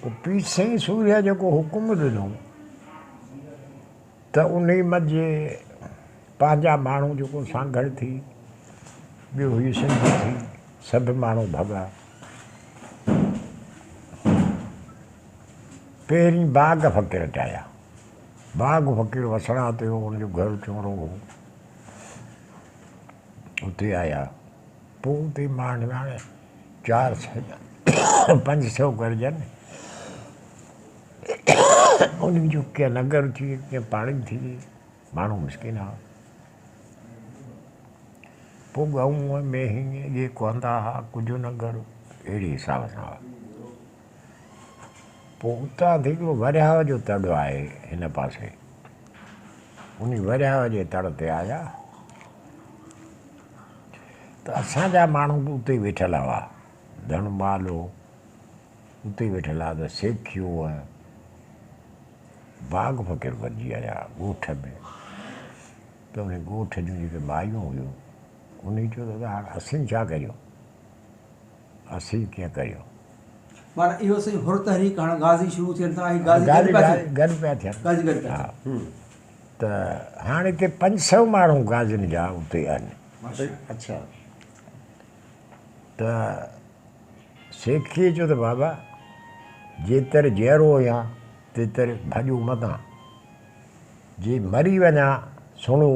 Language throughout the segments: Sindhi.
پوء پير سائين سورهيه جيڪو حڪم ڏنو ته انهي منجهه پنهنجا ماڻهو جيڪو سانگهڙ ٿي ٻيو هي سنڌ ٿي سڀ ماڻهو ڀڳا. پهرين باغ فقير وٽ آيا. باغ فقير وسڻا تي هو، ان جو گهر چونرو هو. اتي آيا. پوء اتي ماڻهن هاڻي 400 500 گهرجن. انهن جو ڪيئن ننگر ٿئي ڪيئن پاڻي ٿئي ماڻهو مسڪين ها. پوء ڳئون ۽ مينهن اهي ڪهندا ها ڪجهه ننگر اهڙي حساب سان ها. پوء اتان ٿي هڪڙو ورهياء جو تڙ آهي هن پاسي انهي ورهياء جي تڙ تي آيا ته اسان جا ماڻهو به اتي ويٺل هئا ڌڻ مال هو اتي ويٺل هئا ته سيکيو ۽ باغ فقير گڏجي آيا ڳوٺ ۾ ته انهي ڳوٺ جون جيڪي مايون هيون انهي چيو ته هاڻ اسين ڇا ڪريون اسين ڪيئن ڪريون. معنيٰ اهو سائين حر تحريڪ هاڻ غازي شروع ٿين ٿا ۽ غازي گڏ پيا ٿين. گڏ پيا ٿين. غازي گڏ پيا ٿين. ته هاڻ هتي 500 ماڻهو غازين جا اتي آهن. اڇا. ته سيکيء چيو ته بابا جيتر جيئرو هيان تيتر ڀڄو متان، جي مري وڃان سڻو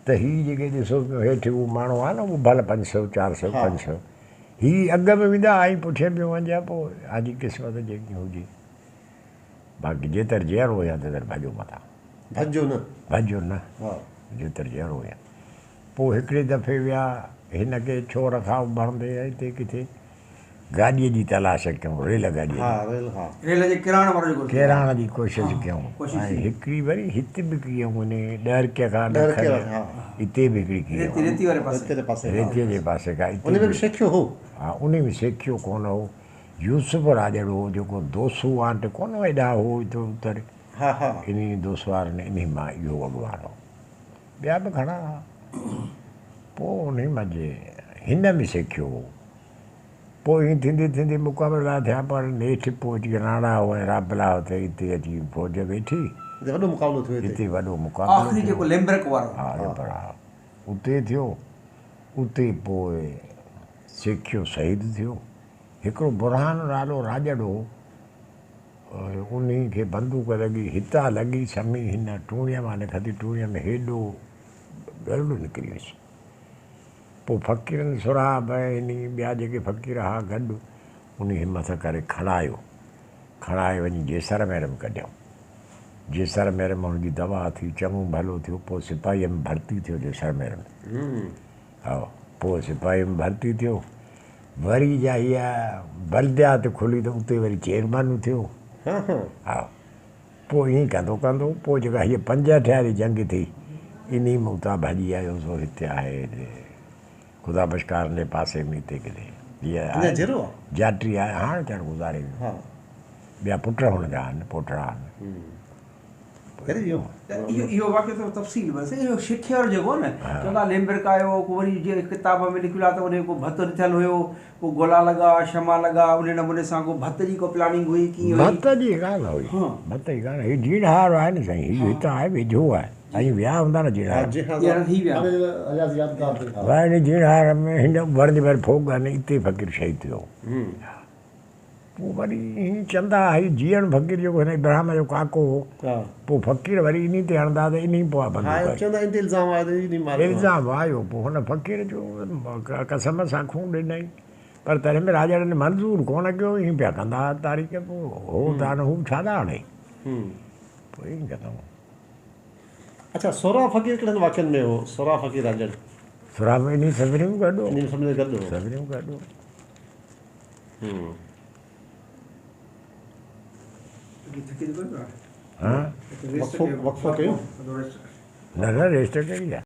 ته هي جيڪي ڏسو پيو هيٺ هو ماڻهو آهي نه اهو ڀل 500 400 500 هي اڳ ۾ ويندا ۽ پٺيان پيو وڃجان پوء آجي قسمت جيڪي هجي باقي جيتر جيئرو هيان تيتر ڀڄو متان. ڀڄجو نه. ڀڄجو نه جيتر جيئرو هيان. پوء هڪڙي دفعي ويا هن کي ڇور کان اڀرندي هتي ڪٿي گاڏيء جي تلاش ڪيون، ريل گاڏيء جي. ها ريل ها. ريل جي ڪيراڻ وارو جيڪو. ڪيراڻ جي ڪوشش ڪيون ۽ هڪڙي وري هت به ڪيون انهي ڏهرڪيء کان ڏکڻ اتي به هڪڙي ڪيون. ريتي واري پاسي. ريتيء جي پاسي کان اتي انهي ۾ به سيکيو هو. ها انهي ۾ سيکيو ڪونه هو. يوسف راڄڙ هو جيڪو دوسو آنٽ ڪونه ايڏا هو اتي اتر. ها ها. انهي دوسو وارن انهي مان اهو اڳواڻ هو. ٻيا به گهڻا ها. پوء انهي منجهه هن به سکيو هو. پوء ائين ٿيندي ٿيندي مقابلا ٿيا پر نيٺ پوء اچي راڻا ۽ رابلا تي اتي اچي فوج ويٺي. اتي وڏو مقابلو ٿيو اتي. اتي وڏو مقابلو آخري ٿيو. جيڪو ليمبرڪ وارو. ها ليمبرڪ ها اتي ٿيو. اتي پوء سکيو شهيد ٿيو. هڪڙو برهان نالو راڄڙ هو. انهي کي بندوق لڳي، هتان لڳي سمي هن ٽوڻيء مان نکتي، ٽوڻيء ۾ هيڏو ڳرڙ نڪري ويس. پوء فقيرن سهراب ۽ انهي ٻيا جيڪي فقير ها گڏ، انهي همٿ ڪري کڻايو. کڻائي وڃي جيسرمير ۾ ڪڍيائون. جيسرمير ۾ هن جي دوا ٿي، چڱو ڀلو ٿيو، پوء سپاهيء ۾ ڀرتي ٿيو جيسرمير ۾. هائو، پوء سپاهيء ۾ ڀرتي ٿيو. وري جا هيء بلديات کلي ته اتي وري چيئرمن ٿيو. هائو، پوء ائين ڪندو ڪندو پوء جيڪا هيء 65 واري جنگ ٿي، انهيء ۾ اتان ڀڄي آيو سو هتي آهي خدا بخش ڪارن جي پاسي ۾ هتي ڪٿي. هيء اڃا جيئرو آهي؟ جاٽي آهي، هاڻ چڙ گذاري ويو. ٻيا پٽ هن جا آهن، پوٽڙا آهن. اهو واقعو ٿورو تفصيل ۾ سائين اهو شکي وارو جيڪو هو نه چوندا ليمبرڪ آيو ڪو وري جي ڪتاب ۾ لکيل آهي ته ان ڪو ڀت رٿيل هيو ڪو گولا لڳا شمع لڳا ان نموني سان ڪو ڀت جي ڪو پلاننگ هئي ڪيئن هئي. ڀت جي ڪانه هئي ڀت جي ڪانه هي جيڻهار آهي نه سائين هي هتان آهي ويجهو آهي ۽ ويا هوندا نه جيڻهار ۾ جيڻهار ۾ هن ڀر جي ڀر ڦوڳ آهن اتي فقير شهيد ٿيو. پوء وري هي چوندا ها هي جيئڻ فقير جيڪو هن ابراهيم جو ڪاڪو هو، پوء فقير وري انهي تي هڻندا ته انهي پوء بندوق هنئي. الزام آيو پوء هن فقير جو قسم سان خون ڏنائين پر تڏهن به راڄڙن منظور ڪونه ڪيو ائين پيا ڪندا ها تاريخ پوء هو ته هاڻي هو ڇا ٿا هڻي پوء ائين ڪندو هو. اڇا سهراب فقير ڪهڙن واقعن ۾ هو سهراب فقير راڄڙ؟ سهراب انهي سڀني ۾ گڏ هو. انهي سڀني ۾ گڏ هو. سڀني ۾ گڏ هو. وقفو ڪيون؟ نه نه ريسٽ ڪهڙي آ.